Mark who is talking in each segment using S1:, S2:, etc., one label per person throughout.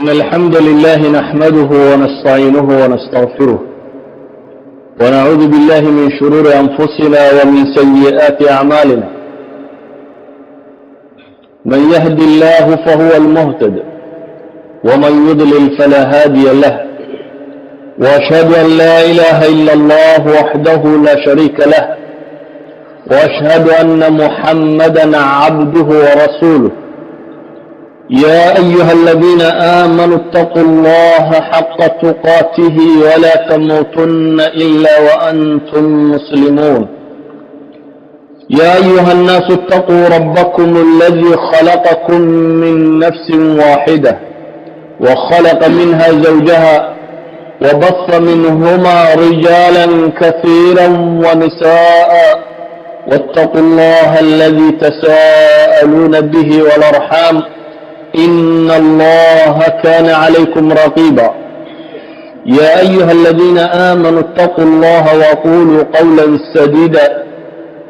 S1: إن الحمد لله نحمده ونستعينه ونستغفره ونعوذ بالله من شرور أنفسنا ومن سيئات أعمالنا. من يهد الله فهو المهتد، ومن يضلل فلا هادي له. وأشهد أن لا إله إلا الله وحده لا شريك له، وأشهد أن محمدا عبده ورسوله. يا أيها الذين آمنوا اتقوا الله حق تقاته ولا تموتن إلا وأنتم مسلمون. يا أيها الناس اتقوا ربكم الذي خلقكم من نفس واحدة، وخلق منها زوجها، وبث منهما رجالا كثيرا ونساء. واتقوا الله الذي تساءلون به والأرحام، إن الله كان عليكم رقيبا. يا أيها الذين آمنوا اتقوا الله وقولوا قولا سديدا،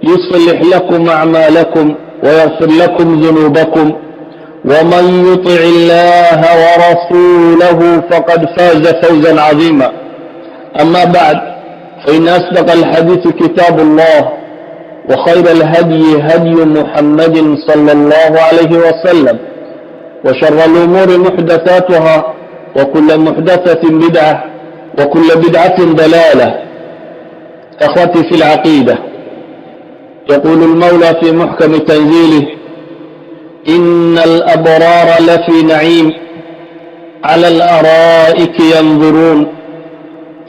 S1: يصلح لكم أعمالكم ويغفر لكم ذنوبكم، ومن يطع الله ورسوله فقد فاز فوزا عظيما. أما بعد، فإن أصدق الحديث كتاب الله، وخير الهدي هدي محمد صلى الله عليه وسلم، وشر الأمور محدثاتها، وكل محدثة بدعة، وكل بدعة ضلالة. أخوتي في العقيدة، يقول المولى في محكم تنزيله: إن الأبرار لفي نعيم، على الأرائك ينظرون،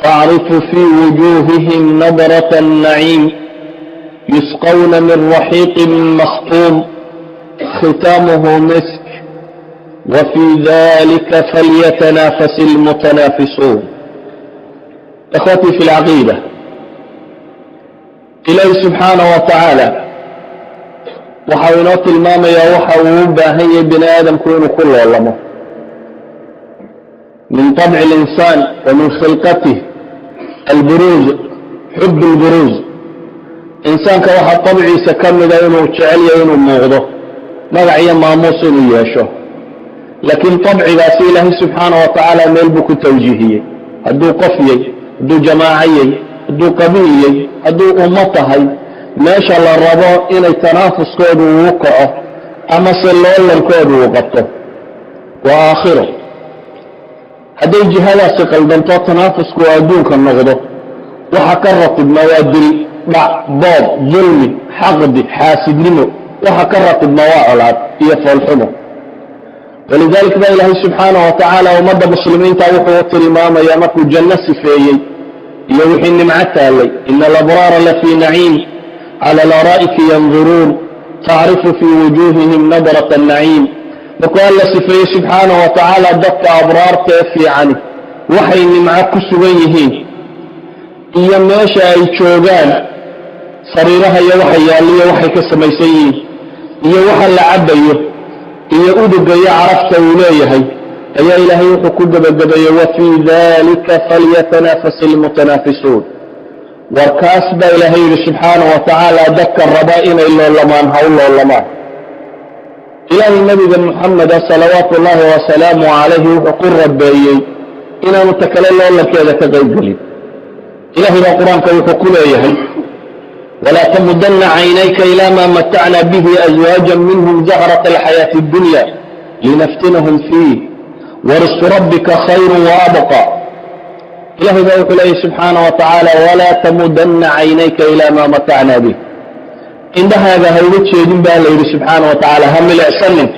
S1: تعرف في وجوههم نضرة النعيم، يسقون من رحيق مختوم، ختامه مسك، وفي ذلك فليتنافس المتنافسون. إخوتي في العقيدة، Ilaahi subxaana wa tacaala waxa uu inoo tilmaamayaa waxa uu u baahan yahay bini aadamku inuu ku loolamo. من طبع الإنسان ومن خلقته البروز، حب البروز. Insaanka waxaa طabciisa ka mida inuu jecel yahay inuu muuqdo, magac iyo maamuus inuu yeesho. Laakiin طabcigaasi Ilaahay subxaana wa tacaala meel buu ku tawjiihiyey. Hadduu qof yay, hadduu jamaaco yay, hadduu qabiil yay, hadduu ummo tahay, meesha la rabo inay tanaafuskoodu uu kaco ama se loolankoodu uu qabto waa aakhiro. Hadday jihadaasi qaldanto, tanaafusku oo adduunka noqdo, waxa ka ratibma waa dil, dhac, boob, dulmi, xaqdi, xaasidnimo. Waxa ka ratibma waa colaad iyo foolxumo. ولذلك baa Ilaahay subxaana wa tacaala ummadda muslimiinta wuxuu u tilmaamayaa, markuu janno sifeeyey iyo wixii nimco taallay: إن الأبرار لفي نعيم، على الأرائك ينظرون، تعرف في وجوههم نضرة النعيم. Markuu Alla sifeeyey subxaana wa tacaala dadka abraarta ee fiicani waxay nimco ku sugan yihiin iyo meesha ay joogaan, sariiraha iyo waxa yaalliyo waxay ka samaysan yihiin iyo waxa la cabbayo iyo uduga iyo carafta uu leeyahay, ayaa Ilaahay wuxuu ku gebagabeeyey: وفي ذلك فليتنافس المتنافسون. Warkaas baa Ilaahay yidhi subxaana wa tacaala, dadka raba inay loolamaan ha u loolamaan. Ilaahay nabiga Muxameda salawaatu ullaahi wasalaamu calayhi wuxuu ku rabeeyey inaanu ta kale loolankeeda ka qayb gelin. Ilahay baa Qur-aanka wuxuu ku leeyahay: ولا تمدن عينيك إلى ما متعنا به أزواجا منهم زهرة الحياة الدنيا لنفتنهم فيه، ورزق ربك خير وأبقى. Ilahay baa wuxuu leeyahy subxaana wa tacaala: ولا تمدن عينيك إلى ما متعنا به. Indhahaaga ha uga jeedin baa la yidhi subxaana wa tacaala, ha milicsanin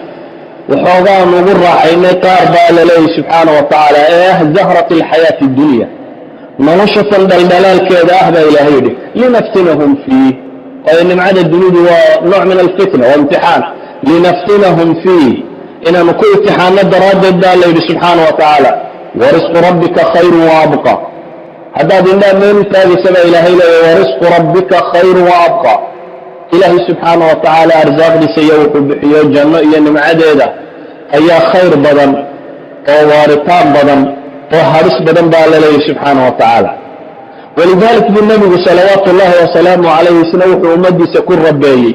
S1: waxoogaan ugu raaxaynay qaar, baa la leeyahy subxaana wa tacaala, ee ah زهرة الحياة الدنيا, nolosha tan dhaldhalaalkeeda ah, baa Ilaahay yidhi. لنفتنهم فيه, waayo nimcada dunidu waa nooc من الفتنة, waa imtixaan. لنفتنهم فيه, inaanu ku imtixaano daraaddeed, baa la yidhi subxaana wa tacaala. ورزق ربك خير وأبقى. Haddaad indhaha meel u taagaysa, baa Ilaahay leeya, ورزق ربك خير وأبقى. Ilaahay subxaana wa tacaala arsaaqdiisa iyo wuxuu bixiyo janno iyo nimcadeeda ayaa khayr badan oo waaritaan badan oo haris badan, baa la leeyahy subxaana wa tacaala. ولذلك buu nebigu salawaatu ullaahi wasalaamu calayh isna wuxuu ummaddiisa ku rabeeyey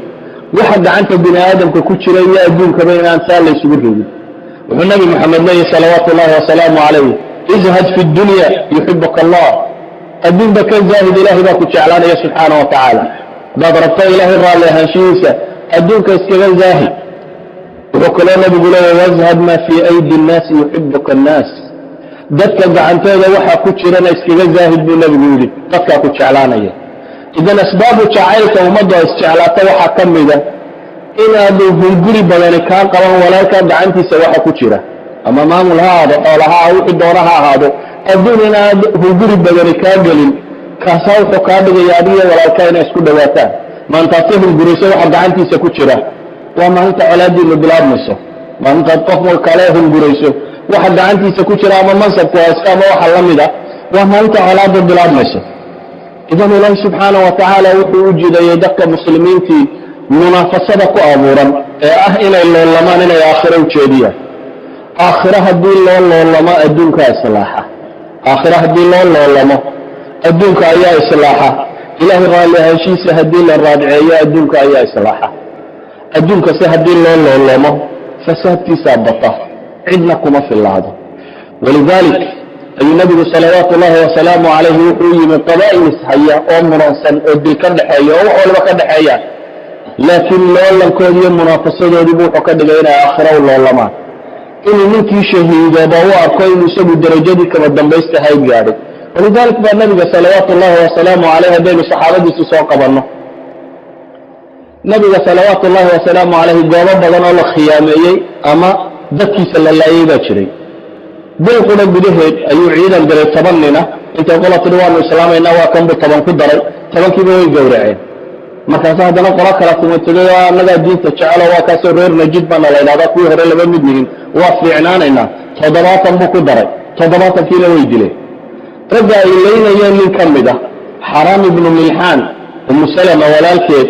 S1: waxa gacanta bini aadamka ku jira iyo adduunkaba inaan saa laysugu rogin. Wuxuu Nabi Moxamed leeyahy, salawaatu ullahi wasalaamu calayh: "Izhad fi dunya yuxibuka Allah." Adduunba ka zaahid, Ilaahay baa ku jeclaanaya subxaana wa tacaala. Haddaad rabto Ilaahay raalli ahaanshihiisa, adduunka iskaga zaahid. Wuxuu kaloo Nabigu leeyahy: "Wazhad maa fii aydi nnaasi yuxibuka annaas." Dadka gacantooda waxaa ku jirana iskaga zaahid, buu Nebigu yidhi, dadkaa ku jeclaanaya. Idan asbaabu jacaylka ummaddu ay isjeclaato waxaa ka mida inaadu hunguri badani kaa qaban walaalkaa gacantiisa waxa ku jira, ama maamul ha ahaado, xoola ha, wixii doona ha ahaado, adduun inaad hunguri badani kaa gelin. Kaasaa wuxuu kaa dhigaya adigiyo walaalkaa inay isku dhawaataan. Maantaad ka hungurayso waxa gacantiisa ku jira, waa maalinta colaadiinu bilaabmayso. Maalintaad qof kale hungurayso waxa gacantiisa ku jira, ama mansabku haysto ama waxa la mida, waa maalinta colaadda bilaabmayso. Idan Ilaahi subxaana wa tacaala wuxuu u jidayey dadka muslimiintii munaafasada ku abuuran ee ah inay loolamaan, inay aakhiro u jeediyaan. Aakhiro haddii loo loolamo, adduunkaa islaaxa. Aakhiro haddii loo loolamo, adduunka ayaa islaaxa. Ilaahay raalli ahaanshihiisa haddii la raadceeyo, adduunka ayaa islaaxa. Adduunkase haddii loo loolamo, fasaadkiisaa bata, cidna kuma fillaado. Walidaalik ayuu Nabigu salawaatu ullahi wasalaamu calayhi wuxuu yimi qabaa'il ishaya oo muransan oo dil ka dhexeeya oo wax walba ka dhexeeya, laakiin loolankoodi iyo munaafasadoodiibu wuxuu ka dhigay inay aakhiro u loolamaan, inuu ninkii shahiidooba u arko inuu isagu derajadii kama dambaysta hayd gaadhay. Walidalik baa Nabiga salawaatu ullahi wasalaamu caleyh, haddaynu saxaabadiisi soo qabanno, Nabiga salawaatu ullahi wasalaamu calayhi goobo badan oo la khiyaameeyey ama dadkiisa la laayey baa jiray. Bil qura gudaheed ayuu ciidan diray 10 nina. Intay qola tidhi "Waanu islaamaynaa," waa kanbu 10 ku daray, 10kiiba way gowraceen. Markaase haddana qolo kala timatagay oo "Annagaa diinta jecelo, waa kaasoo reer Najid baana la ydhahdaa, kuwii hore lama mid yihin, waa fiicnaanaynaa." 70 buu ku daray, 70kiina way dileen. Ragga ay leynayeen nin ka mid a, Xaraam ibnu Milxaan, Umu Salama walaalkeed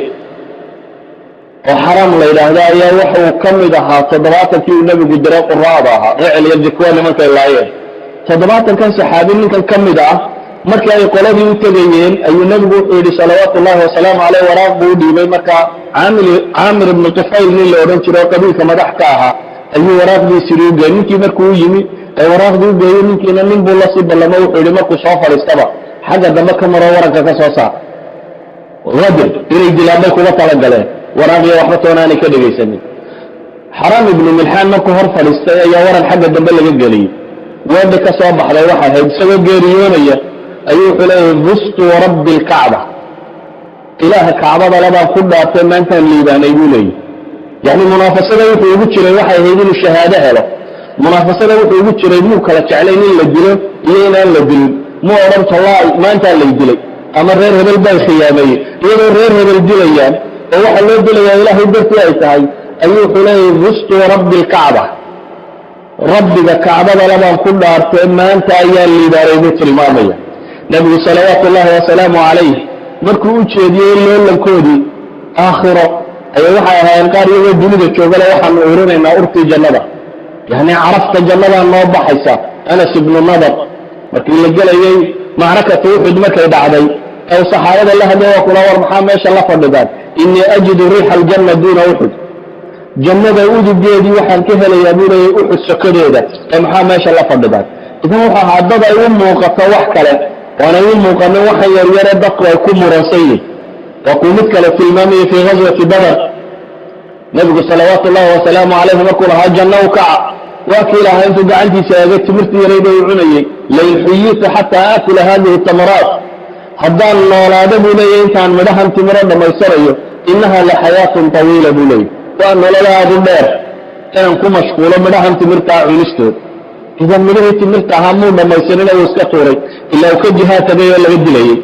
S1: oo Xaraam la yidhaahdo, ayaa wuxuu ka mid ahaa 70kii uu Nebigu diray, quraada ahaa, Recel iyo Dikwa nimankay laayeen. 70kan saxaabi ninkan ka mid ah, markii ay qoladii u tegayeen, ayuu Nebigu wuxuu yidhi salawaatu ullahi wasalaamu caleyh, waraaq buu u dhiibay. Markaa Caamir ibnu Tufayl nin la odhan jiro oo qabiilka madax ka ahaa ayuu waraaqdiisi u geeyey. Ninkii markuu u yimi ee waraaqdii u geeyey, ninkiina nin buu lasii ballamo. Wuxuu yidhi: "Markuu soo fadhiistaba xagga dambe ka maro, waranka ka soo saar." Qadr inay dilaan bay kuga talagaleen, waraaqiyo waxba toonaanay ka dhegaysanin. Xaraam ibnu Milxaan markuu hor fadhiistay ayaa waran xagga dambe laga geliyey. Weedha ka soo baxday waxay ahayd, isagoo geeriyoonaya ayuu wuxuu leeyahay: "Fustu warabbi alkacba, Ilaaha Kacbada labaan ku dhaartay, maantaan liibaanay," buu leeyahy. Yacni munaafasada wuxuu ugu jiray waxay ahayd inuu shahaado helo. Munaafasada wuxuu ugu jiray muu kala jeclayn in la dilo iyo inaan la dilin. Muu odhan "Tallaay, maantaa lay dilay" ama "Reer hebel baa khiyaameeyey." Iyadoo reer hebel dilayaan oo waxa loo dilayaa Ilaahay dartii ay tahay, ayuu wuxuu leeyahay: "Fustu warabbi alkacba, Rabbiga Kacbada labaan ku dhaartay, maanta ayaa liibaanay," buu tilmaamaya. Nebigu salawaatu ullaahi wasalaamu calayh markuu u jeediyey loolankoodii aakhiro, ayaa waxay ahaayeen qaar iyagoo dunida joogale "Waxaanu urinaynaa urtii jannada, yacni carafta jannadaa noo baxaysa." Anas ibnu Nadar markii la gelayey macrakatu Uxud, markay dhacday ee uu saxaabada la hadlay, waa kula: "War, maxaa meesha la fadhidaan? Innii ajidu riixa aljanna duuna Uxud. Jannada udugeedii waxaan ka helayaa," buu leeyay, "Uxud sokadeeda, ee maxaa meesha la fadhidaan?" Idan wuxuu ahaa dad ay u muuqato wax kale waanay u muuqanin waxa yaryare dadku ay ku muransan yihin. Waa kuu mid kale tilmaamayay fii ghaswati Badar, Nebigu salawaatu ullahi wasalaamu calayhi markuu lahaa "Janno u kaca," waa kii lahaa intuu gacantiisa eegay timirtii yarayda uu cunayey: "Lain xuyiitu xataa aakula hadihi tamaraat, haddaan noolaado," buu leeyahy, "intaan midhahan timiro dhammaysanayo, innaha la xayaatun tawiila," buu leeyay, "waa nolol aadu dheer inaan ku mashquulo midhahan timirtaa cunistood." Idan midhihii timirta ahaa muu dhammaysanina, uu iska tuuray ilaa uu ka jihaad tagay oo laga dilayey.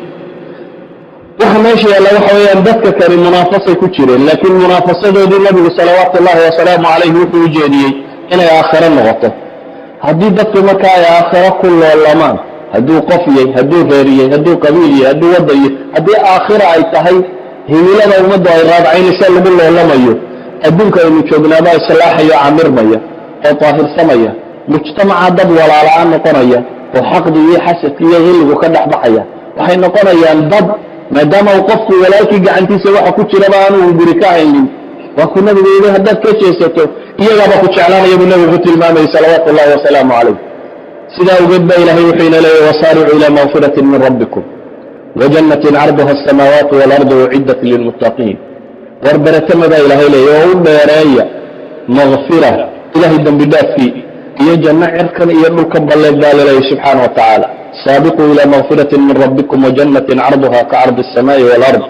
S1: Waxa meesha yaalla waxa weeyaan, dadka kani munaafasay ku jireen, laakiin munaafasadoodii Nabigu salawaatu ullahi wasalaamu calayhi wuxuu u jeediyey inay aakhiro noqoto. Haddii dadku marka ay aakhiro ku loolamaan, hadduu qof yahay, hadduu reeriyey, hadduu qabiil yahay, hadduu waddan yahay, haddii aakhira ay tahay himilada ummaddu ay raadcaynaysa lagu loolamayo, adduunka aynu joognaaba islaaxayo, camirmaya oo daahirsamaya, mujtamaca dad walaala-aan noqonaya oo xaqdi iyo xasadki iyo hilligu ka dhex baxaya. Waxay noqonayaan dad, maadaama uu qofku walaalkii gacantiisa waxa ku jiraba aanu guri ka haynin. Waa kuu Nabigu yidhi, haddaad ka jeesato, iyagaaba ku jeclaanaya buu Nabigu ku tilmaamayay, salawaatu ullahi wasalaamu calayh. Sidaa awgeed baa Ilahay wuxuu ina leeyahy: "وسارعوا إلى مغفرة من ربكم وجنة عرضها السماوات والأرض أعدت للمتقين." War beretama baa Ilaahay leeya oo u dheereeya makfira, Ilahay dembi dhaafkii iyo janno cirkan iyo dhulkan balleed baa laleeyahy subxaana wa tacaala. سابقوا إلى مغفرة من ربكم وجنة عرضها كعرض السماء والأرض.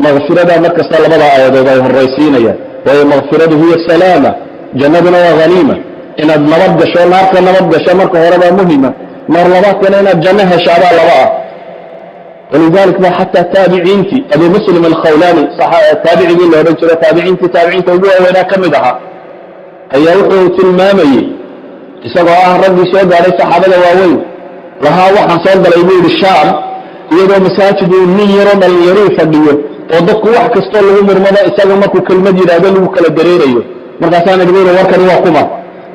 S1: Makfiradaa mar kasta labada aayadood ay horraysiinayaan, waayo makfiradu hiya salaama, jannaduna waa haniima. Inaad nabad gasho, naarka nabad gasho marka hore baa muhima, mar labaadkana inaad janno heshaabaa laba ah. ولذلك ba xataa taabiciintii, Abu Muslim Alkhawlani, taabicigii la odhan jiro, taabiciintii taabiciinta ugu waaweynaa ka mid ahaa, ayaa wuxuu tilmaamayey, isagoo ah raggii soo gaadhay saxaabada waaweyn lahaa, "Waxaan soo galay," buu yidhi, "Shaam, iyadoo masaajid uu nin yaroo dhallinyaruu fadhiyo oo dadku wax kastoo lagu murmado isaga markuu kelmad yidhaahdo lagu kala dareerayo. Markaasaan idhi," bu yidhi, "warkani waa kuma?"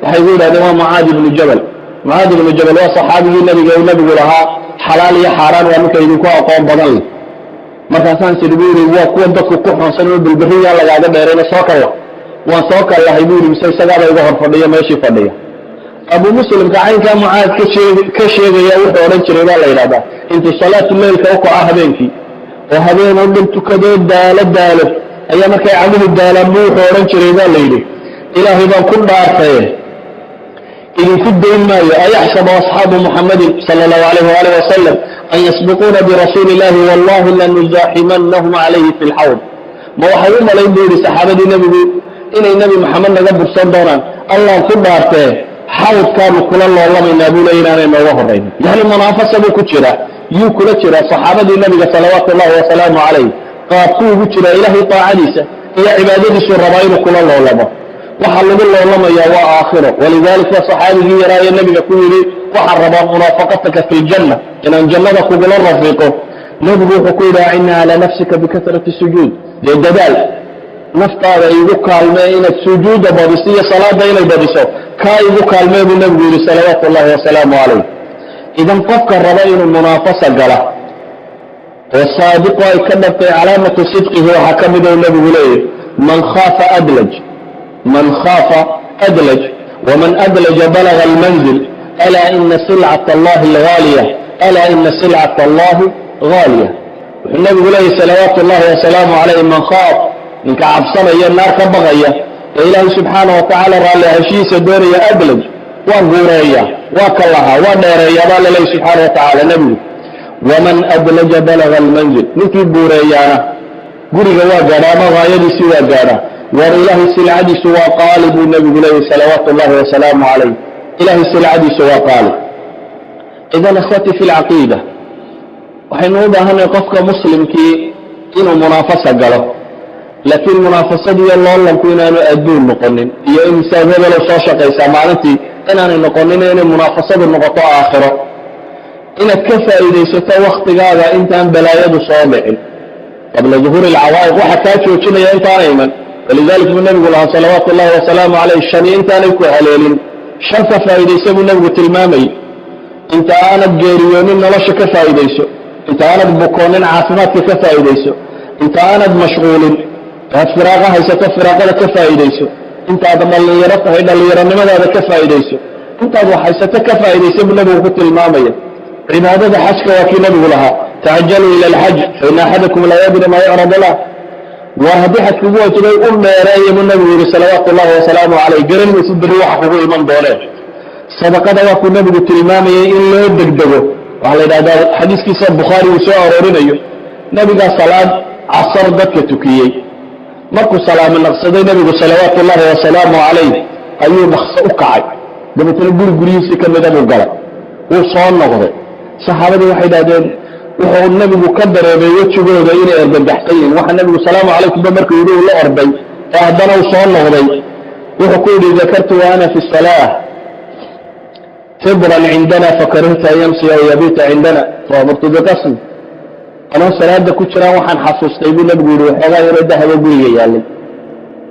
S1: Waxay gu yidhahdeen, "Waa Mucaad ibnu Jabal." Mucaad ibnu Jabal waa saxaabigii Nabiga uu Nabigu lahaa, "Xalaal iyo xaaraan waa ninka idinku aqoon badan leh." "Markaasaan sidhi," buu yidhi, "waa kuwan dadku ku xoonsan oo bilberiyaa lagaaga dheerayna, soo kalla." "Waan soo kallahay," buu yidhi, "mise isagaaba iga hor fadhiya, meeshii fadhiya." Abu Muslimka caynkaa Mucaad ka sheegaya wuxuu odhan jiray baa la yidhahdaa, intuu salaatu leylka u kaco habeenkii oo habeen oo dhan tukadoo daalo daalo, ayaa markay caguhu daalaan buu wuxuu odhan jiray baa la yidhi, "Ilaahay baan ku dhaartaye, idinku dayn maayo. أيحسب أصحاب محمد صلى الله عليه وآله وسلم أن يسبقونا برسول الله؟ والله لنزاحمنهم عليه في الحوض." Ma waxay u malayn," buu yidhi, "saxaabadii Nebigu inay Nebi Maxamed naga bursan doonaan? Allaan ku dhaartee, xawdkaanu kula loolamaynaa," buu leey, "inaanay nooga horrayn." Yani munaafasa buu ku jiraa. Yuu kula jiraa? Saxaabadii Nebiga, salawaatu ullahi wasalaamu calayh. Qaabkuu ugu jiraa? Ilaahay taacadiisa iyo cibaadadiisuu rabaa inuu kula loolamo. Waxaa lagu loolamayaa waa aakhiro. ولذلك ba saxaabigii yaraaye nebiga ku yidhi, "Waxaan rabaa مرافقتك في الجنة, inaan jannada kugula rafiiqo." Nebigu wuxuu ku yidhi, "أعني على نفسك بكثرة السجود." Dee dadaal, naftaada igu kaalmee inaad sujuudda badiso iyo salaada inay badiso, kaa igu kaalmee, buu nebigu yidhi, salawaatu ullahi wasalaamu calayh. Idan qofka raba inuu munaafasa gala oo saadiqu ay ka dhabtay, calaamatu sidqihi waxaa ka mid ou nebigu leeyahy, من خاف أدلج، من خاف أدلج، ومن أدلج بلغ المنزل. ألا إن سلعة الله الغالية، ألا إن سلعة الله غالية. Wuxuu nabigu leeyahy, salawaatu ullahi wasalaamu calayh, من خاف, ninka cabsanaya, naar ka baqaya ee Ilaahay subxaana wa tacaala raalli heshiisa doonaya, أدلج, waa guureeya, waa ka lahaa, waa dheereeya baa laleeyahy subxaana wa tacaala nebigu. ومن أدلج بلغ المنزل. Ninkii guureeyaana guriga waa gaadha ama haayadiisii waa gaadha. War Ilaahay silcadiisu waa qaali, buu nebigu leeyahy, salawaatu ullahi wasalaamu calayh. Ilaahay silcadiisu waa qaali. إذن إخوتي في العقيدة, waxaynu u baahanay qofka muslimkii inuu munaafasa galo, laakiin munaafasadiiyo loolanku inaanu adduun noqonin iyo imisaad hebelow soo shaqaysaa maalintii inaanay noqonin, inay munaafasadu noqoto aakhiro, inaad ka faa'iidaysato waktigaaga intaan balaayadu soo dhicin, قبل ظهور العوائق, waxa kaa joojinaya intaana iman. ولذلك buu nebigu lahaa, salawaatu ullahi wasalaamu calayh, shani intaanay ku haleelin shan ka faa'iidaysa buu nebigu tilmaamayey. Inta aanad geeriyoonin nolosha ka faa'iidayso, inta aanad bukoonin caafimaadka ka faa'iidayso, inta aanad mashquulin aad firaaqa haysato firaaqada ka faa'iidayso, intaad dhallinyaro tahay dhallinyaronimadaada ka faa'iidayso, intaad wax haysato ka faa'iidayso, buu nebigu ku tilmaamaya. Cibaadada xajka waa kii nebigu lahaa, "تعجلوا إلى الحج فإن أحدكم لا يدري ما يعرض له." War haddii xaj kugu waajibay u dheereeya, buu nebigu yidhi, salawaatu ullahi wasalaamu calayh. Garan maysid berri waxa kugu iman dooneen. Sadaqada waa kuu nebigu tilmaamayay in loo degdego. Waxaa la yidhahdaa, xadiiskiisa Bukhaari uu soo aroorinayo, nebigaa salaad casar dadka tukiyey. Markuu salaamo naqsaday nebigu, salawaatu ullahi wasalaamu calayh, ayuu dhaqso u kacay. Dabeetna guri guryihiisii ka mida buu galay, wuu soo noqday. Saxaabadii waxay idhahdeen, wuxuu nebigu ka dareemay wejigooda inay argagaxsan yihiin. Waxa nebigu "salaamu calaykum" ba markuu yidhi uu la orday oo haddana uu soo noqday, wuxuu ku yidhi, "ذكرت وأنا في الصلاة تبرا عندنا فكرهت أن يمسي أو يبيت عندنا فأمرت بقسمه." Anoo salaada ku jiraan waxaan xasuustay, buu nebigu yidhi, waxoogaa yaroo dahaba guriga yaallay.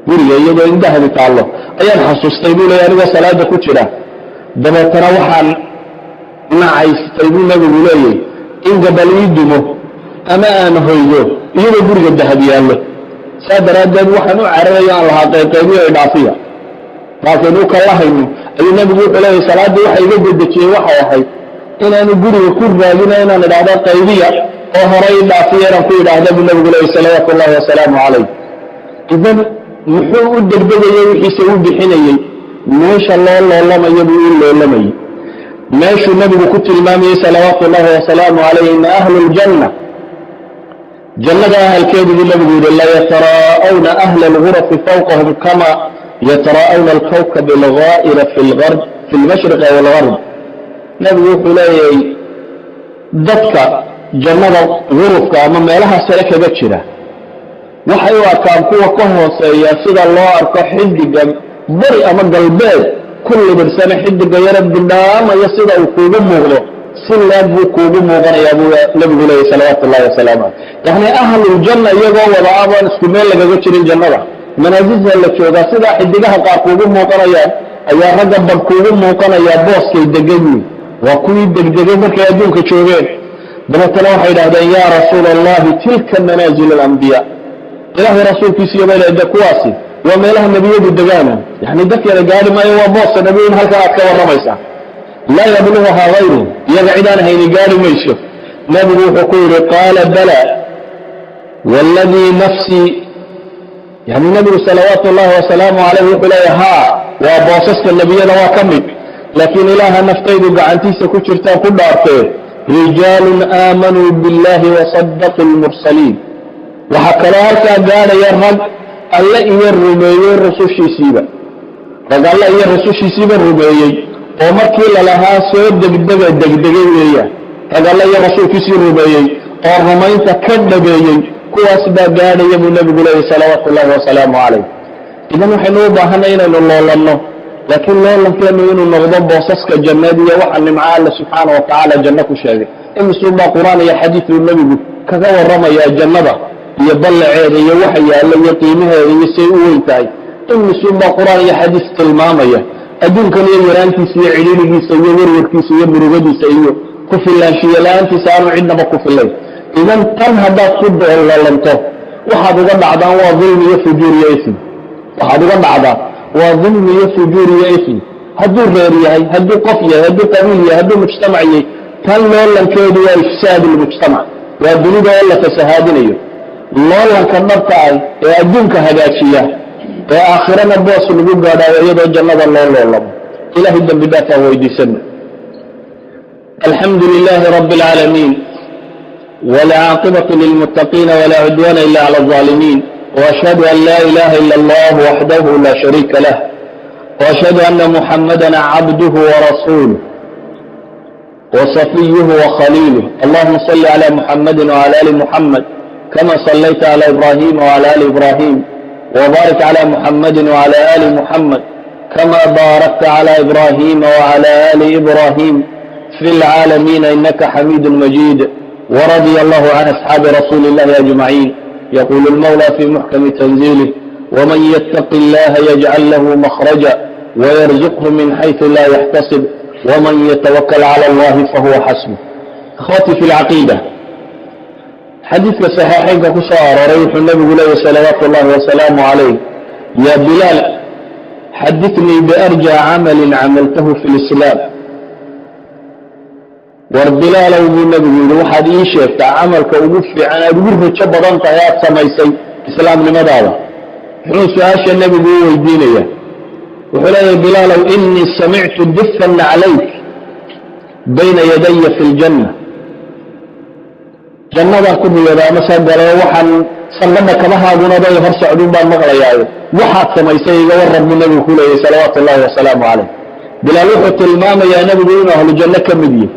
S1: Guriga iyadoo in dahabi taallo ayaan xasuustay, buu leeyay, anigoo salaada ku jira. Dabeetana waxaan nacaystay, buu nebigu leeyay, in gabal ii dumo ama aan hoydo iyadoo guriga dahab yaallo. Saa daraaddeed waxaan u cararayo aan lahaa qaybqaybiyo idhaafiya markaynu u kala hayno ayuu Nebigu wuxuu leeyahy, salaaddii waxa iga dedejiyey waxay ahayd inaanu guriga ku raadino inaan idhaahdo qaybiya oo horey idhaafiya inaan ku idhaahda buu Nebigu leeyay, salawaatu ullahi wasalaamu calayh. Idan muxuu u degdegayey? Wixiise u bixinayey, meesha loo loolamayo buu u loolamayey, meeshuu Nebigu ku tilmaamayey, salawaatu ullahi wasalaamu calayh, ina ahlu ljanna, jannada ahalkeedu buu Nebigu yihi, layataraa'awna ahla algurafi fawqahum kama yataraa'awna alkawkab algaa'ira fi lgarb, fi lmashriq aw algarb. Nebigu wuxuu leeyahay, dadka jannada gurufka ama meelaha sare kaga jira waxay u arkaan kuwa ka hooseeya sida loo arko xidiga bari ama galbeed ku libirsana, xidiga yara bidhaamaya sida uu kuugu muuqdo si leeg buu kuugu muuqanayaa buu Nebigu leeyahy, salawaatu ullahi wasalaamu caleyh. Yacni ahluljanna iyagoo wada abaan isku meel lagaga jirin jannada, manaasisha la joogaa, sidaa xidigaha qaar kuugu muuqanayaan ayaa ragga bad kuugu muuqanayaa booskay degan yihin. Waa kuwii degdegay markay adduunka joogeen. Dabeetana waxay idhahdeen, "Yaa Rasuula Allahi, tilka manaazil alambiyaa." Ilaahay rasuulkiisiiyo bay leede, kuwaasi waa meelaha nebiyadu degaana, yani dadkeeda gaari maayo, waa booska nebiyun halkan aad ka warramaysaa. Laa yabluguhaa hayru, iyaga cidaan hayni gaari mayso. Nebigu wuxuu ku yidhi, qaala bala wاladii nafsii, yani nebigu salawaatu ullahi wasalaamu calayh wuxuu leeya, haa, waa boosaska nebiyada waa ka mid, laakiin Ilaaha naftaydu gacantiisa ku jirtaan ku dhaartee, rijaalun aamanuu biاllahi wasadaquu lmursaliin. Waxaa kaloo halkaa gaadhaya rag Alle iyo rumeeyey rusushiisiiba, rag Alle iyo rusushiisiiba rumeeyey oo markii lalahaa soo degdega degdegay weeyaan. Rag Alle iyo rasuulkiisii rumeeyey oo rumaynta ka dhabeeyey, kuwaas baa gaadhaya buu Nebigu leeyay, salawaatu ullahi wasalaamu calayh. Idan waxaynu u baahanay inaynu loolanno, laakiin loolankeenu inuu noqdo boosaska jannad iyo waxa nimco Alle subxaana wa tacaala janno ku sheegay. Imisuunbaa Qur-aan iyo xadiid uu Nebigu kaga warramayaa jannada iyo ballaceeda iyo waxa yaalla iyo qiimaheeda iyo say u weyn tahay? Imisuunbaa Qur-aan iyo xadiis tilmaamaya adduunkan iyo yaraantiisa iyo cidhiirigiisa iyo warwarkiisa iyo murugadiisa iyo ku filaanshiye la-aantiisa aanu cidnaba ku filayn? Idan tan haddaad ku loolanto, waxaad uga dhacdaan waa dulmi iyo fujuur iyo ism. Waxaad uga dhacdaa waa dulmi iyo fujuur iyo ism. Hadduu reer yahay, hadduu qof yahay, hadduu qabiil yahay, hadduu mujtamac yahay, tan loolankeedu waa ifsaad lmujtamac, waa dunida oo la fasahaadinayo. Loolanka dhabta ah ee adduunka hagaajiya ee aakhirana boos lagu gaadhaayo iyadoo jannada loo loolamo. Ilahay dembi dhaafaan weydiisana. Alxamdu lilaahi rabi اlcaalamiin, wاlcaaqibaة lilmuttaqiina, wlaa cudwaana ila clى الظaalimiin, وأشhهad an laa ilaha ilا اllah waxdahu la shariika lah, وأشhهad أna muxamada cabduh وrasuuluh وصفiyه وkhaliiluh. Allahuma صل عlى muxamadi وعlى ali muxamed kama صlayta عlى ibrahim وعlى ali ibrahim, وbaarik عlى muxamadi وعlى ali muxamed kama baarakta عlى ibrahima وعlى ali ibrahim fi اlcaalamiina inaka xamiid majid. وraضي اllah عan أصxaabi rasuuli اllahi أجmaعin. yqul اlmawlى fi muxkami tanziilih, wman ytaqi اllaha yajcal lahu makhraja wyrzuqhu min xayثu la yaxtasib, wman ytawakl clى اllahi fahuwa xasbuh. Ikhwatii fi lcaqiida, xadiidka saxiixeynka ku soo arooray wuxuu Nebigu leeyahy, salawaatu اllahi wasalaamu calayh, "Ya Bilaal, xadithnii biarjى camali camaltahu fi lislaam." "War Bilaalow," buu Nebigu yidhi, "waxaad ii sheegtaa camalka ugu fiican aad ugu rajo badan tahay aad samaysay islaamnimadaada." Muxuu su-aasha Nebigu u weydiinaya? Wuxuu leeyahy, "Bilaalow, inii samictu difan calayk bayna yadaya fi ljanna." Jannadaan ku riyooda ama soo galayo, waxaan sanqadha kabahaagunabay hor socduun baan maqlayaayo, waxaad samaysay iga warran buu Nebigu ku leeyahy, salawaatu ullahi wasalaamu calayh. Bilaal wuxuu tilmaamayaa Nebigu inuu ahlu janno ka mid yihi,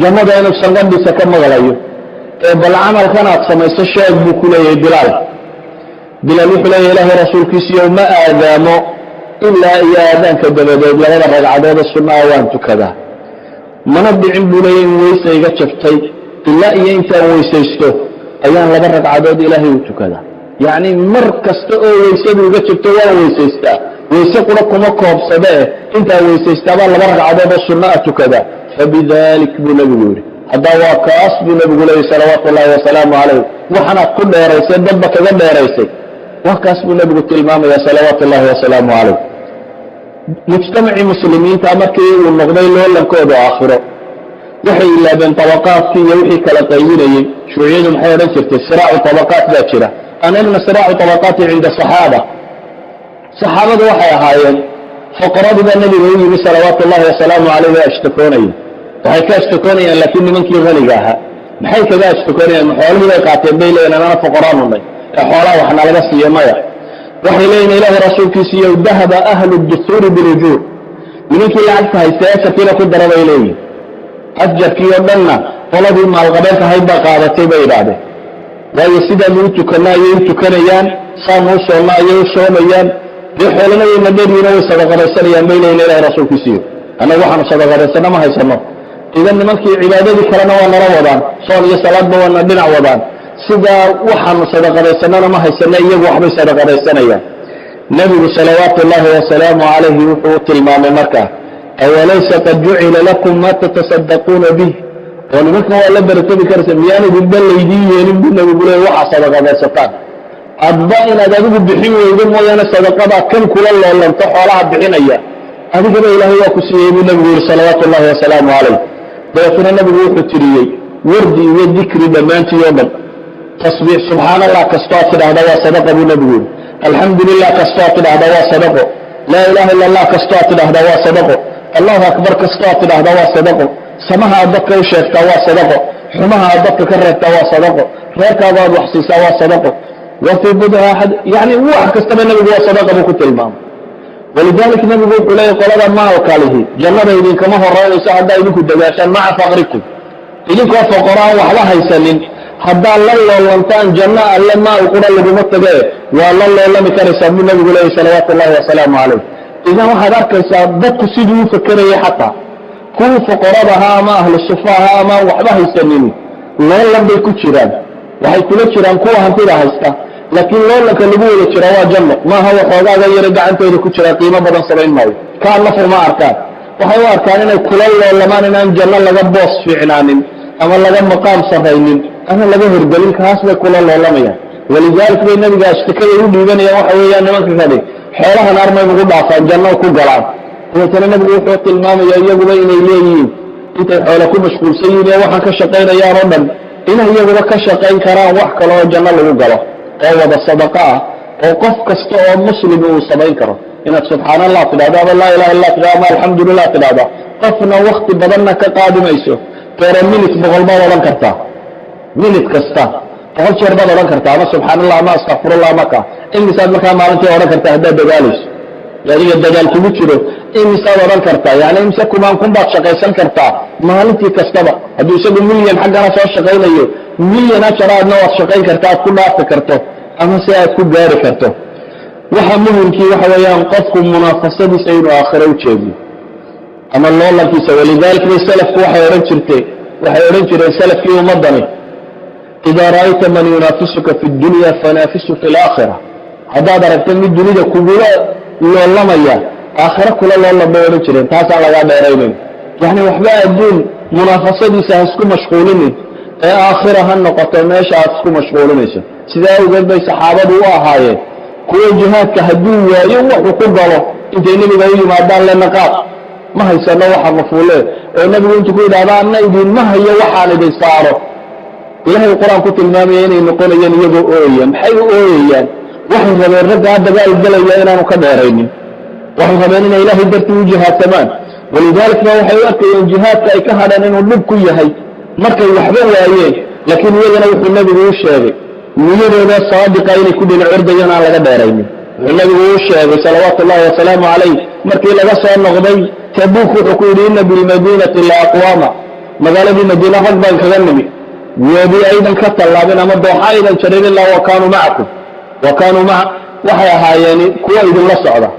S1: jannada inuu sanqadhiisa ka maqlayo, ee bal camalkan aad samayso sheeg buu ku leeyahay Bilaal. Bilaal wuxuu leeyahy, "Ilaahay rasuulkiisiiyo, ma aadaamo ilaa iyo aadaanka dabadeed labada ragcadoode sunnaha waan tukadaa. Mana dhicin," buu leeyahy, "in weysa iga jabtay, ilaa iyo intaan weysaysto ayaan laba ragcadood Ilaahay u tukadaa." Yacni mar kasta oo weysadu iga jabto waan weysaystaa, weyse qura kuma koobsadee, intaan weysaystaabaa laba ragcadood oo sunno a tukadaa. "Fabidalik," buu Nebigu yidhi. "Haddaa waa kaas," buu Nebigu leeyay, salawaatu ullahi wasalaamu calayh. Waxanaad ku dheeraysay, dadba kaga dheeraysay. Waa kaas buu Nebigu tilmaamaya salawaatu ullahi wasalaamu calayh. Mujtamacii Muslimiinta markii uu noqday loolankooda aakhiro, waxay ilaabeen طabaqaadkii iyo wixii kala qaybinayey. Shuuciyadu maxay odhan jirtay? Siraacu طabaqaat baa jira. Anagna siraacu طabaqaati cinda saxaaba. Saxaabadu waxay ahaayeen fuqaradii baa Nebiga u yimi salawaatu ullahi wasalaamu calayh, waa ashtakoonaya. Waxay ka ashtakoonayaan laakiin nimankii haniga ahaa. Maxay kaga ashtakoonayaan? Xoolihii bay qaateen bay leeyiin, anana fuqaraanunay ee xoolaha wax nalaga siiyo. Maya, waxay leeyihin, Ilaahay rasuulkiisiiyo, dahaba ahlu dusuuri bilujuur, nimankii lacagta haystay ajarkiina ku dara bay leeyihin. Ajarkii oo dhanna qoladii maalqabeenka ahayd baa qaadatay bay idhaahdeen. Waayo, sidaanu u tukanna ayay u tukanayaan, saanu u soonna ayay u soomayaan, dee xoolana wayna dheeryihiin oo way sadaqadaysanayaan bay leeyihin. Ilahay rasuulkiisiiyo, annagu waxaanu sadaqadaysanno ma haysano. Idan nimankii cibaadadii kalena waa nala wadaan, soon iyo salaadba waana dhinac wadaan, sidaa waxaanu sadaqadaysanana ma haysano, iyagu waxbay sadaqadaysanayaan. Nebigu salawaatu ullaahi wasalaamu calayhi wuxuu u tilmaamay markaa: awalaysa qad jucila lakum ma tatasadaquuna bih? Oo nimankan waa la baratami karaysa, miyaan idinba laydiin yeelin buu Nebigu leey waxaa sadaqadaysataan? Adba inaad adigu bixin weydo mooyaane, sadaqadaa kan kula loolanto xoolaha bixinaya, adigaba Ilaahay waa ku siiyey buu Nebigu yihi salawaatu ullahi wasalaamu calayh. Dabeetuna Nebigu wuxuu tiriyey wardi iyo dikri dhammaantii oo dhan. Tasbiix, subxaan Allah kastoo ad tidhaahda waa sadaqa buu Nebigu yihi. Alxamdu lilah kastoo ad tidhaahda waa sadaqo. Laa ilaha illa Allah kastoo ad tidhaahda waa sadaqo. Allahu akbar kastoo ad tidhaahda waa sadaqo. Samaha aad dadka u sheegtaa waa sadaqo. Xumaha aad dadka ka reebtaa waa sadaqo. Reerkaaga aad wax siisaa waa sadaqo. Wa fii budci axad, yani wax kastaba Nebigu waa sadaqa buu ku tilmaamay. Walidalik Nebigu wuxuu leeyahy, qolada maalka lihi jannada idinkama horeynayso haddaa idinku dadaashaan maca faqrikum. Idinkoo foqoro aan waxba haysanin haddaad la loolantaan janno alle, maal qura laguma tage, waa la loolami karaysaa buu Nebigu leeyahy salawaatu ullahi wasalaamu calayh. Idan waxaad arkaysaa dadku siduu u fekerayay, xataa kuwii foqorada ahaa ama ahlu sufa ahaa ama aan waxba haysanin, loolan bay ku jiraan, waxay kula jiraan kuwa hantida haysta. Laakiin loolanka lagu wada jiraa waa janno, maaha waxoogaaga yaro gacantooda ku jira qiimo badan samayn maayo. Kaa nafur ma arkaan, waxay u arkaan inay kula loolamaan inaan janno laga boos fiicnaanin ama laga maqaam sarraynin ama laga horgelin. Kaas bay kula loolamayaan. Walidalik bay Nebiga ashtakada u dhiibanayaan. Waxa weeyaan, nimanka kani xoolahan armay nagu dhaafaan, janno ku galaan. Dabeetana Nebigu wuxuu tilmaamaya iyaguba inay leeyihiin intay xoole ku mashquulsan yihiin ee waxaan ka shaqaynayaan oo dhan, inay iyaguba ka shaqayn karaan wax kale oo janno lagu galo oo wada sadaqa ah, oo qof kasta oo muslim uu samayn karo. Inaad subxaan Allah tidhahdo ama laa ilaha illa tidhahdo ama alxamdulilah tidhahda, qofna wakti badanna ka qaadi mayso. Per minute 100 baad odhan kartaa, minute kasta 100 jeer baad odhan kartaa, ama subxaan Allah ama astakfirullah ama ka. Imisaad markaa maalintii odhan kartaa haddaad dadaalayso, adiga dadaal kugu jiro? Imisaad odhan kartaa? Yani imise kumaan kun baad shaqaysan kartaa maalintii kastaba? Hadduu isagu milyan xaggana soo shaqaynayo, milyan ajar aadna waad shaqayn karta, aad ku dhaafi karto ama si aad ku gaari karto. Waxa muhimkii waxa weeyaan qofku munaafasadiisa inuu aakhiro u jeediyo ama loolankiisa. Walidalik bay salafku waxay odhan jireen salafkii ummadani: idaa ra'ayta man yunaafisuka fi اdunya fanaafisu fi اlaakhira. Haddaad aragto mid dunida kugula loolamaya, aakhiro kula loolan bay odhan jireen. Taasaan lagaa dheeraynayn. Yani waxba adduun munaafasadiisa ha isku mashquulinin, ee aakhira ha noqoto meesha aad isku mashquulinayso. Sidaa awgeed bay saxaabadu u ahaayeen kuwo jihaadka hadduu waayo wuxuu ku galo, intay Nebiga u yimaadaan le naqaad ma haysano waxa mafuule, oo Nebigu intuu ku yidhahda anna idinma hayo waxaan idin saaro. Ilahay Qur-aan ku tilmaamaya inay noqonayaan iyagoo ooyaya. Maxay u ooyayaan? Waxay rabeen raggaa dagaal gelaya inaanu ka dheeraynin. Waxay rabeen inay Ilaahay dartii u jihaadsamaan. Walidalik ba waxay u arkayeen jihaadka ay ka hadheen inuu dhib ku yahay markay waxba waayeen. Laakiin iyagana wuxuu Nebigu u sheegay niyadooda saadiqa inay ku dhinac ordayaan aan laga dheeraynin. Wuxuu Nebigu u sheegay salawaatu ullahi wasalaamu calayh markii laga soo noqday Tabuuk, wuxuu ku yidhi: ina bilmadiinati la aqwaama, magaaladii Madiina rag baan kaga nimi, webi aydan ka tallaabin ama dooxa aydan jarin ilaa wa kaanuu macakum wa kaanuu maa, waxay ahaayeen kuwa idinla socda.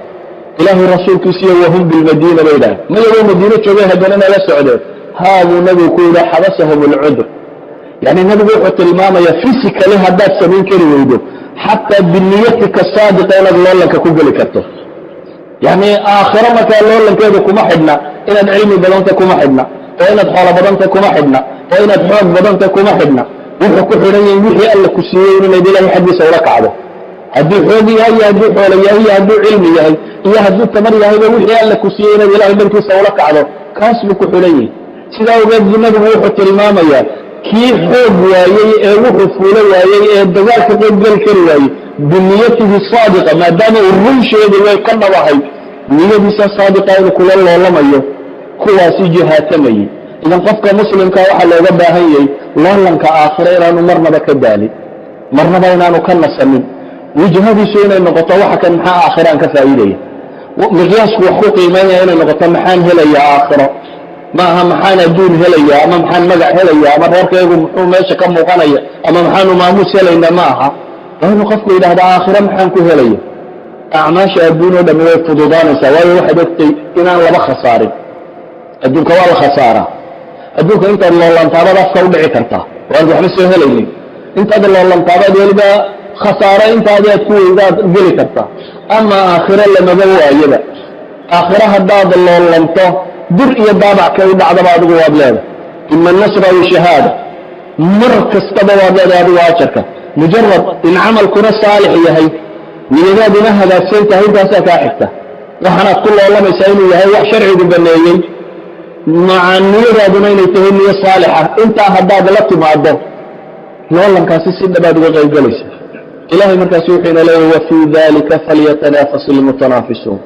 S1: Ilaahay rasuulkiisiiyo, wahum bilmadiina bay idhaaheen. Mayagoo Madiino joogay haddana nala socdeen? Haa, buu Nebigu ku yidhi, xabasahum alcudur. Yani Nebigu wuxuu tilmaamaya physically haddaad samayn kari weydo, xataa biniyatika saadiqa inaad loolanka ku geli karto. Yani aakhiro markaa loolankeedu kuma xidhna inaad cilmi badanta, kuma xidhna oo inaad xoolo badanta, kuma xidhna oo inaad xoog badanta, kuma xidhna. Wuxuu ku xidhan yahay wixii Alla ku siiyey inayd Ilahay xaggiisa ula kacdo. Hadduu xoog yahay iyo hadduu xoolo yahay iyo hadduu cilmi yahay iyo hadduu tamar yahayba, wixii Alla ku siiyey inaad Ilahay dhankiisa ula kacdo, kaas buu ku xidhan yahay. Sidaa ogeed buu Nabigu wuxuu tilmaamayaa kii xoog waayey ee wuxuu fuulo waayey ee dagaalka qaybgeli kari waayey, biniyatihi saadiqa, maadaama uu run sheegayo, ka dhabahay niyadiisa saadiqa, inuu kula loolamayo kuwaasi jihaatamayey. Idan qofka muslimka waxaa looga baahan yahay loolanka aakhiro inaanu marnaba ka daalin, marnaba inaanu ka nasanin. Wijhadiisu inay noqoto waxa kan maxaa aakhiraan ka faa'iidaya. Miqyaasku wax ku qiimaynaya inay noqoto maxaan helayaa aakhiro, ma aha maxaan adduun helaya ama maxaan magac helaya ama reerkaygu muxuu meesha ka muuqanaya ama maxaanu maamuus helaynaa. Ma aha. Waa inuu qofku yidhahda: aakhiro maxaan ku helaya? Acmaasha adduun oo dhami way fududaanaysaa, waayo waxaad ogtay inaan laba khasaarin. Adduunka waa la khasaaraa. Adduunka intaad loolantaabaad afka u dhici kartaa, waanad waxba soo helaynin. Intaad loolantaabaad weliba khasaaro intaadi aad ku weydaad geli kartaa. Ama aakhiro lamaba waayaba. Aakhiro haddaad loolanto, dur iyo daabac kay u dhacdaba adigu waad leedahay, ima nasra aw shahaada, mar kastaba waad leedahay adigu ajarka, mujarad in camalkuna saalix yahay, niyadaaduna hagaagsan tahay. Intaasaa kaa xigta. Waxaanaad ku loolamaysaa inuu yahay wax sharcigu baneeyey, maca niyadaaduna inay tahay niyo saalixa. Intaa haddaad la timaado, loolankaasi si dhabaad uga qayb galaysa. Ilahay markaasi wuxuu ina leeyahy: wafii dalika falyatanaafas ilmutanaafisuun.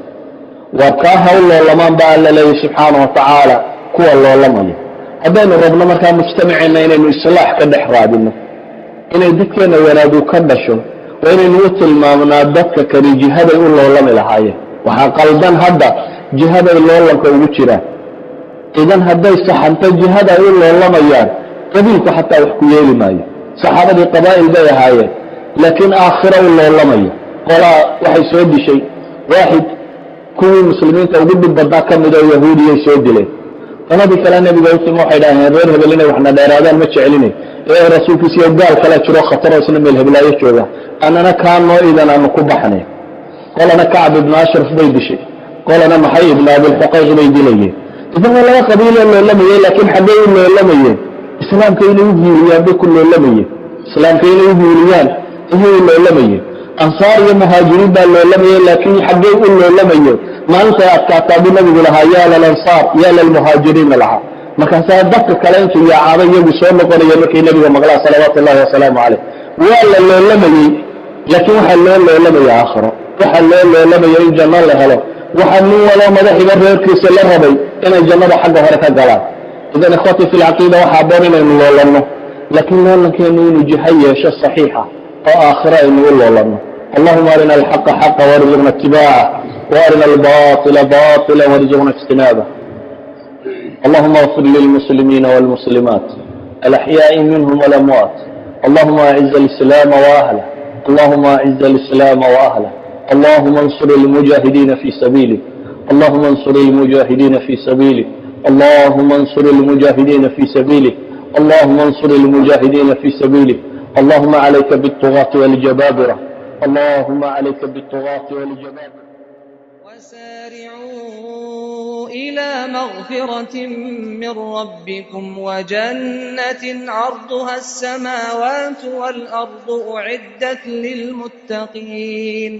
S1: Waar kaa ha u loolamaan baa Alla leeyahy subxaana wa tacaala kuwa loolamaya. Haddaynu rabno markaa mujtamaceenna inaynu islaax ka dhex raadino, inay dadkeenna wanaagu ka dhasho, waa inaynu u tilmaamnaa dadka kani jihaday u loolami lahaayeen. Waxaa qaldan hadda jihaday loolanka ugu jiraan. Idan hadday saxanto jihada ay u loolamayaan, qabiilku xataa wax ku yeeli maayo. Saxaabadii qabaa'il bay ahaayeen, laakiin aakhiro u loolamaya. Qolaa waxay soo dishay waaxid kuwii muslimiinta ugu dhib badnaa ka mid oo yahuudiyay soo dileen. Qoladii kale Nebiga u timi, waxay dhaheen: reer hebel inay waxna dheeraadaan ma jeclinay ee rasuulkiisiyo gaal kala jiro khataroo isna meel heblaayo jooga, annana kaa noo idan aanu ku baxnay. Qolana Kacb ibnu Ashraf bay dishay, qolana maxay ibnu Abilxuqayq bay dilayeen. Idan waa laba qabiiloo loolamayey, laakiin xaggay u loolamayeen? Islaamka inay u hiiliyaan bay ku loolamayeen. Islaamka inay u hiiliyaan ayay u loolamayeen. Ansaar iyo muhaajiriin baa loolamayeen, laakiin xaggay u loolamayeen? Maalintay adkaataa buu Nabigu lahaa: yaa lilansaar, yaa lilmuhaajiriina lahaa. Markaasaa dadka kale intuu yaacaaba iyagu soo noqonaya markay Nebiga maqlaa salawaatu ullahi wasalaamu calayh. Waa la loolamayey, laakiin waxaa loo loolamaya aakhiro, waxaa loo loolamaya in janno la helo. Waxaa nin waloo madaxiba reerkiisa la rabay inay jannada xagga hore ka galaan. Idan ikhwatii fi lcaqiida, waxaa aboon inaynu loolanno, laakiin loolankeenu inuu jiho yeesho saxiixa oo aakhiro aynu u loolanno. Allahuma arina alxaqa xaqa warzuqna itibaaca, waarina albaطila baطila warzuqna ijtinaaba. Allahuma اغfir lilmuslimiina wاlmuslimaat alaxyaaءi minhum walamwaat. Allahuma aciz alislaama waahlah. Allahuma aciz alislaama waahlah. Allahuma اnsur اlmujaahidiina fi sabiilik. Allahuma اnsur اlmujaahidiina fi sabiilik. Allahuma اnsur اlmujaahidiina fi sabiilik. Allahuma اnsur اlmujaahidiina fi sabiilik. Allahuma calayka bالطuغاة والjabaabira. Allahuma calayka bالطuغاة والjabaabira.
S2: وسارعوا إلى مغفرة من ربكم وجنة عرضها السماوات والأرض أعدت للمتقين.